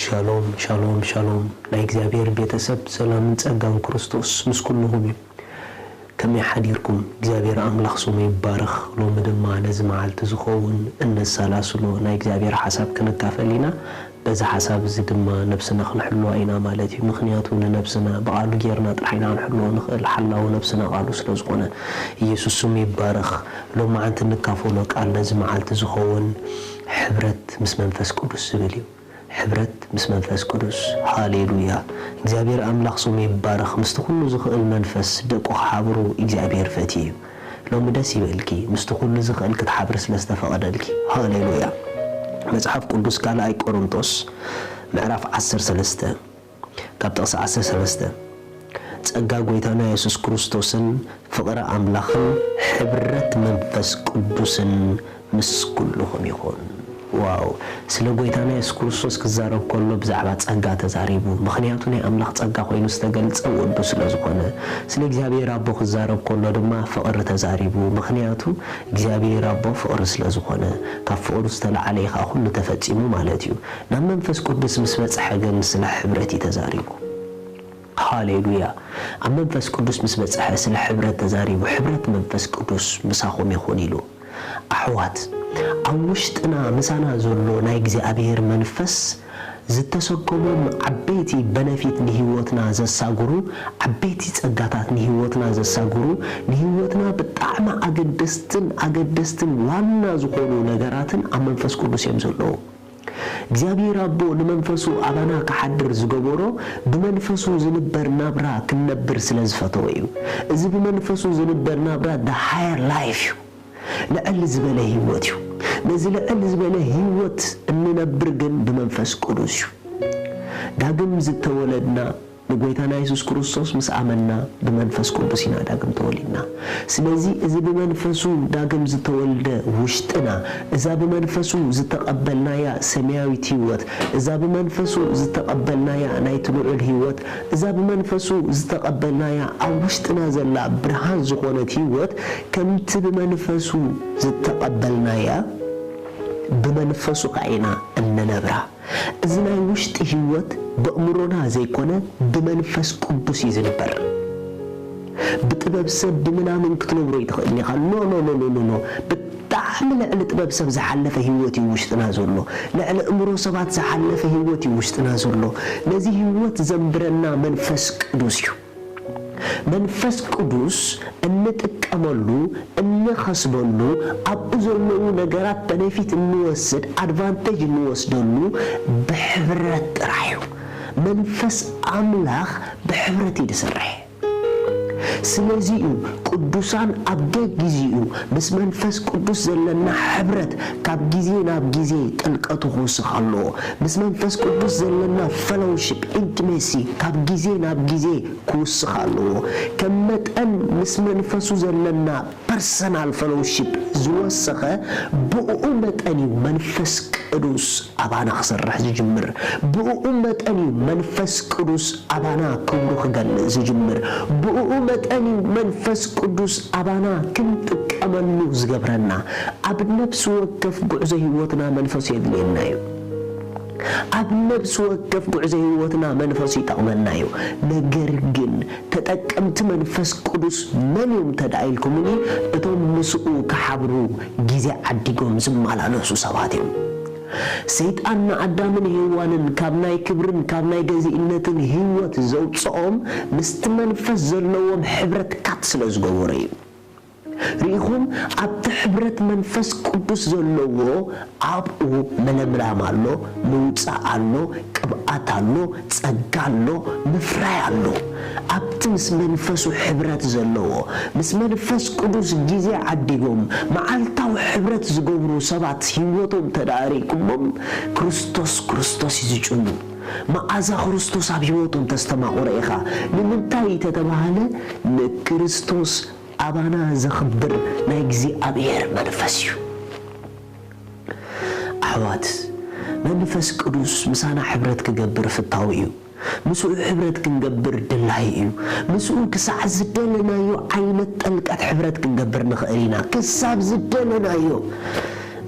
ሻሎም ሻሎም ሻሎም ናይ እግዚኣብሔር ቤተሰብ ሰላምን ጸጋን ክርስቶስ ምስ ኩልኹም እዩ። ከመይ ሓዲርኩም? እግዚኣብሔር ኣምላኽ ስሙ ይባረኽ። ሎሚ ድማ ነዚ መዓልቲ ዝኸውን እነሰላስሎ ናይ እግዚኣብሔር ሓሳብ ክንካፈል ኢና። በዚ ሓሳብ እዚ ድማ ነብስና ክንሕልዋ ኢና ማለት እዩ። ምኽንያቱ ንነብስና ብቓሉ ጌርና ጥራሕ ኢና ክንሕልዎ ንኽእል፣ ሓላዊ ነብስና ቓሉ ስለ ዝኾነ። ኢየሱስ ስሙ ይባረኽ። ሎማዓንቲ እንካፈሎ ቃል ነዚ መዓልቲ ዝኸውን ሕብረት ምስ መንፈስ ቅዱስ ዝብል እዩ። ሕብረት ምስ መንፈስ ቅዱስ። ሃሌሉያ! እግዚኣብሔር ኣምላኽ ስሙ ይባረኽ። ምስቲ ኩሉ ዝኽእል መንፈስ ደቁ ክሓብሩ እግዚኣብሔር ፈትዩ እዩ። ሎሚ ደስ ይበልኪ፣ ምስቲ ኩሉ ዝኽእል ክትሓብሪ ስለ ዝተፈቐደልኪ። ሃሌሉያ! መጽሓፍ ቅዱስ ካልኣይ ቆሮንቶስ ምዕራፍ ዓሰርተ ሰለስተ ካብ ጥቕሲ ዓሰርተ ሰለስተ፣ ጸጋ ጐይታና የሱስ ክርስቶስን ፍቕሪ ኣምላኽን ሕብረት መንፈስ ቅዱስን ምስ ኩልኹም ይኹን። ዋው! ስለ ጐይታና የሱስ ክርስቶስ ክዛረብ ከሎ ብዛዕባ ጸጋ ተዛሪቡ። ምኽንያቱ ናይ ኣምላኽ ጸጋ ኮይኑ ዝተገልጸ ወዱ ስለ ዝኾነ። ስለ እግዚኣብሔር ኣቦ ክዛረብ ከሎ ድማ ፍቕሪ ተዛሪቡ። ምኽንያቱ እግዚኣብሔር ኣቦ ፍቕሪ ስለ ዝኾነ። ካብ ፍቕሩ ዝተለዓለ እዩ ኸኣ ኩሉ ተፈጺሙ ማለት እዩ። ናብ መንፈስ ቅዱስ ምስ በጽሐ ግን ስለ ሕብረት እዩ ተዛሪቡ። ሃሌሉያ! ኣብ መንፈስ ቅዱስ ምስ በጽሐ ስለ ሕብረት ተዛሪቡ፣ ሕብረት መንፈስ ቅዱስ ምሳኹም ይኹን ኢሉ። ኣሕዋት፣ ኣብ ውሽጥና ምሳና ዘሎ ናይ እግዚኣብሔር መንፈስ ዝተሰከሞም ዓበይቲ በነፊት ንህይወትና ዘሳግሩ፣ ዓበይቲ ጸጋታት ንህይወትና ዘሳግሩ፣ ንህይወትና ብጣዕሚ ኣገደስትን ኣገደስትን ዋና ዝኾኑ ነገራትን ኣብ መንፈስ ቅዱስ እዮም ዘለዉ። እግዚኣብሔር ኣቦ ንመንፈሱ ኣባና ክሓድር ዝገበሮ ብመንፈሱ ዝንበር ናብራ ክንነብር ስለ ዝፈተወ እዩ። እዚ ብመንፈሱ ዝንበር ናብራ the higher life እዩ። ልዕል ዝበለ ህይወት እዩ። ነዚ ልዕል ዝበለ ህይወት እንነብር ግን ብመንፈስ ቅዱስ እዩ። ዳግም ዝተወለድና ንጎይታና የሱስ ክርስቶስ ምስ ኣመንና ብመንፈስ ቅዱስ ኢና ዳግም ተወሊድና። ስለዚ እዚ ብመንፈሱ ዳግም ዝተወልደ ውሽጥና፣ እዛ ብመንፈሱ ዝተቐበልናያ ሰማያዊት ህይወት፣ እዛ ብመንፈሱ ዝተቐበልናያ ናይቲ ልዑል ህይወት፣ እዛ ብመንፈሱ ዝተቐበልናያ ኣብ ውሽጥና ዘላ ብርሃን ዝኾነት ህይወት ከምቲ ብመንፈሱ ዝተቐበልናያ ብመንፈሱ ከኣ ኢና እንነብራ። እዚ ናይ ውሽጢ ህይወት በእምሮና ዘይኮነ ብመንፈስ ቅዱስ እዩ ዝንበር። ብጥበብ ሰብ ብምናምን ክትነብሮ ይትኽእል ኢኻ። ኖ ኖ ኖ ኖ ኖ ኖ። ብጣዕሚ ልዕሊ ጥበብ ሰብ ዝሓለፈ ህይወት እዩ ውሽጥና ዘሎ። ልዕሊ እምሮ ሰባት ዝሓለፈ ህይወት እዩ ውሽጥና ዘሎ። ነዚ ህይወት ዘንብረና መንፈስ ቅዱስ እዩ። መንፈስ ቅዱስ እንጥቀመሉ፣ እንኸስበሉ፣ ኣብኡ ዘለዉ ነገራት በነፊት እንወስድ፣ ኣድቫንቴጅ እንወስደሉ ብሕብረት ጥራሕ እዩ። መንፈስ ኣምላኽ ብሕብረት እዩ ዝሰርሕ። ስለዚ እዩ ቅዱሳን ኣብ ገጊዜኡ ምስ መንፈስ ቅዱስ ዘለና ሕብረት ካብ ግዜ ናብ ግዜ ጥልቀቱ ክውስኽ ኣለዎ። ምስ መንፈስ ቅዱስ ዘለና ፈሎውሺፕ፣ ኢንቲሜሲ ካብ ግዜ ናብ ግዜ ክውስኽ ኣለዎ። ከም መጠን ምስ መንፈሱ ዘለና ፐርሰናል ፈሎውሺፕ ዝወሰኸ፣ ብእኡ መጠን እዩ መንፈስ ቅዱስ ኣባና ክሰርሕ ዝጅምር። ብእኡ መጠን እዩ መንፈስ ቅዱስ ኣባና ክብሩ ክገልጽ ዝጅምር። ብእኡ መጠን እዩ መንፈስ ቅዱስ ኣባና ክንጥቀመሉ ዝገብረና። ኣብ ነፍሲ ወከፍ ጉዕዞ ህይወትና መንፈሱ የድልየና እዩ። ኣብ ነፍሲ ወከፍ ጉዕዞ ህይወትና መንፈሱ ይጠቕመና እዩ። ነገር ግን ተጠቀምቲ መንፈስ ቅዱስ መን እዮም እንተ ደኣ ኢልኩምኒ፣ እቶም ምስኡ ክሓብሩ ግዜ ዓዲጎም ዝመላለሱ ሰባት እዮም። ሰይጣን ንኣዳምን ሄዋንን ካብ ናይ ክብርን ካብ ናይ ገዚእነትን ህይወት ዘውጽኦም ምስቲ መንፈስ ዘለዎም ሕብረት ካት ስለ ዝገበሩ እዩ። ርኢኹም፣ ኣብቲ ሕብረት መንፈስ ቅዱስ ዘለዎ ኣብኡ ምልምላም ኣሎ፣ ምውጻእ ኣሎ፣ ቅብኣት ኣሎ፣ ጸጋ ኣሎ፣ ምፍራይ ኣሎ። ኣብቲ ምስ መንፈሱ ሕብረት ዘለዎ፣ ምስ መንፈስ ቅዱስ ግዜ ዓዲጎም መዓልታዊ ሕብረት ዝገብሩ ሰባት ህይወቶም እንተ ደኣ ርኢኩሞም፣ ክርስቶስ፣ ክርስቶስ እዩ ዝጭኑ። መኣዛ ክርስቶስ ኣብ ህይወቶም ተስተማቕሮ ኢኻ። ንምንታይ ተተባህለ፣ ንክርስቶስ ኣባና ዘኽብር ናይ እግዚኣብሔር መንፈስ እዩ። ኣሕዋት፣ መንፈስ ቅዱስ ምሳና ሕብረት ክገብር ፍታዊ እዩ። ምስኡ ሕብረት ክንገብር ድላይ እዩ። ምስኡ ክሳዕ ዝደለናዮ ዓይነት ጥልቀት ሕብረት ክንገብር ንኽእል ኢና። ክሳብ ዝደለናዮ።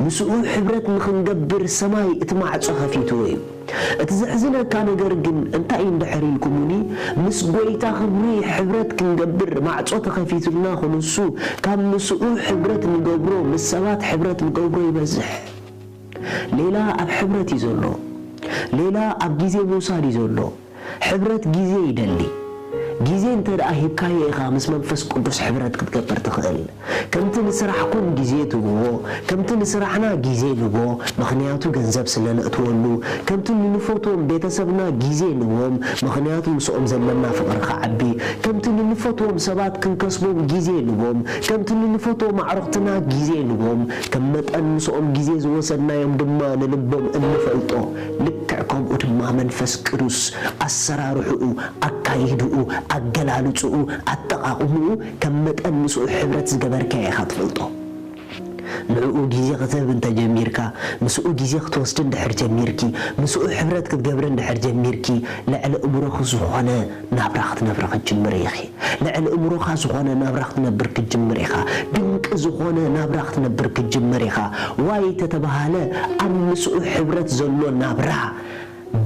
ምስኡ ሕብረት ንኽንገብር ሰማይ እቲ ማዕጾ ከፊትዎ እዩ። እቲ ዘሕዝነካ ነገር ግን እንታይ እዩ እንድሕር ኢልኩምኒ፣ ምስ ጐይታ ክብሪ ሕብረት ክንገብር ማዕጾ ተኸፊቱልና፣ ክንሱ ካብ ምስኡ ሕብረት ንገብሮ፣ ምስ ሰባት ሕብረት ንገብሮ ይበዝሕ። ሌላ ኣብ ሕብረት እዩ ዘሎ። ሌላ ኣብ ግዜ ምውሳድ እዩ ዘሎ። ሕብረት ግዜ ይደሊ። ግዜ እንተ ደኣ ሂብካዮ ኢኻ ምስ መንፈስ ቅዱስ ሕብረት ክትገብር ትኽእል። ከምቲ ንስራሕኩም ግዜ ትህብዎ፣ ከምቲ ንስራሕና ግዜ ንቦ፣ ምኽንያቱ ገንዘብ ስለ ነእትወሉ፣ ከምቲ ንንፈትዎም ቤተሰብና ግዜ ንቦም፣ ምኽንያቱ ምስኦም ዘለና ፍቕሪ ክዓቢ፣ ከምቲ ንንፈትዎም ሰባት ክንከስቦም ግዜ ንቦም፣ ከምቲ ንንፈትዎም ኣዕሩኽትና ግዜ ንቦም፣ ከም መጠን ምስኦም ግዜ ዝወሰድናዮም ድማ ንልቦም እንፈልጦ። ልክዕ ከምኡ ድማ መንፈስ ቅዱስ ኣሰራርሕኡ፣ ኣካይድኡ፣ ኣገላልጽኡ፣ ኣጠቓቕምኡ ከም መጠን ምስኡ ሕብረት ዝገበርካዮ ኢኻ ትፈልጦ። ንዕኡ ግዜ ክትህብ እንተ ጀሚርካ፣ ምስኡ ግዜ ክትወስድ እንድሕር ጀሚርኪ፣ ምስኡ ሕብረት ክትገብሪ እንድሕር ጀሚርኪ፣ ልዕሊ እምሮኺ ዝኾነ ናብራ ክትነብሪ ክትጅምሪ ኢኺ። ልዕሊ እምሮኻ ዝኾነ ናብራ ክትነብር ክትጅምር ኢኻ። ድንቂ ዝኾነ ናብራ ክትነብር ክትጅምር ኢኻ። ዋይ ተተባሃለ ኣብ ምስኡ ሕብረት ዘሎ ናብራ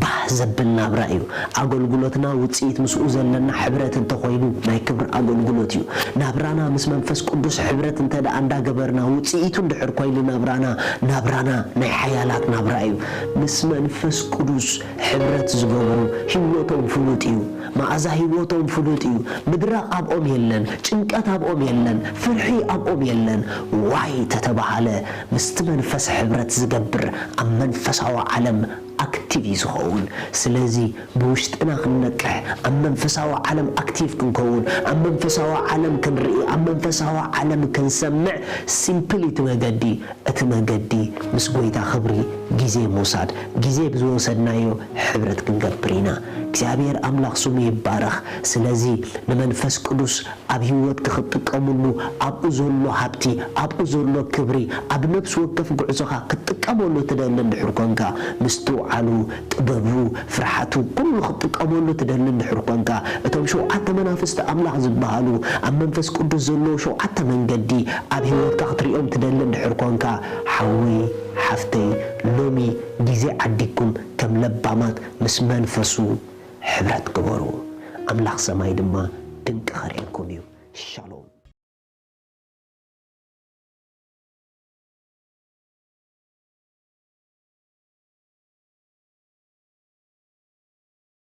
ባህ ዘብል ናብራ እዩ። ኣገልግሎትና ውጽኢት ምስኡ ዘለና ሕብረት እንተኾይኑ ናይ ክብሪ ኣገልግሎት እዩ። ናብራና ምስ መንፈስ ቅዱስ ሕብረት እንተ ደኣ እንዳገበርና ውጽኢቱ እንድሕር ኮይኑ ናብራና፣ ናብራና ናይ ሓያላት ናብራ እዩ። ምስ መንፈስ ቅዱስ ሕብረት ዝገብሩ ህይወቶም ፍሉጥ እዩ። መኣዛ ህይወቶም ፍሉጥ እዩ። ምድራቕ ኣብኦም የለን፣ ጭንቀት ኣብኦም የለን፣ ፍርሒ ኣብኦም የለን። ዋይ ተተባሃለ ምስቲ መንፈስ ሕብረት ዝገብር ኣብ መንፈሳዊ ዓለም ኣክቲቭ እዩ ዝኸውን። ስለዚ ብውሽጥና ክንነቅሕ፣ ኣብ መንፈሳዊ ዓለም ኣክቲቭ ክንከውን፣ ኣብ መንፈሳዊ ዓለም ክንርኢ፣ ኣብ መንፈሳዊ ዓለም ክንሰምዕ ሲምፕል እቲ መገዲ። እቲ መገዲ ምስ ጐይታ ክብሪ ግዜ ምውሳድ፣ ግዜ ብዝወሰድናዮ ሕብረት ክንገብር ኢና። እግዚኣብሔር ኣምላኽ ስሙ ይባረኽ። ስለዚ ንመንፈስ ቅዱስ ኣብ ህይወትካ ክትጥቀመሉ፣ ኣብኡ ዘሎ ሃብቲ፣ ኣብኡ ዘሎ ክብሪ፣ ኣብ ነፍሲ ወከፍ ጉዕዞኻ ክትጥቀመሉ ትደሊ እንድሕር ኮንካ፣ ምስትውዓሉ፣ ጥበቡ፣ ፍርሓቱ፣ ኩሉ ክትጥቀመሉ ትደሊ እንድሕር ኮንካ፣ እቶም ሸውዓተ መናፍስቲ ኣምላኽ ዝበሃሉ ኣብ መንፈስ ቅዱስ ዘለዉ ሸውዓተ መንገዲ ኣብ ህይወትካ ክትሪኦም ትደሊ እንድሕር ኮንካ፣ ሓወይ፣ ሓፍተይ፣ ሎሚ ግዜ ዓዲግኩም ከም ለባማት ምስ መንፈሱ ሕብረት ግበሩ። ኣምላኽ ሰማይ ድማ ድንቂ ከርእየኩም እዩ። ሻሎም።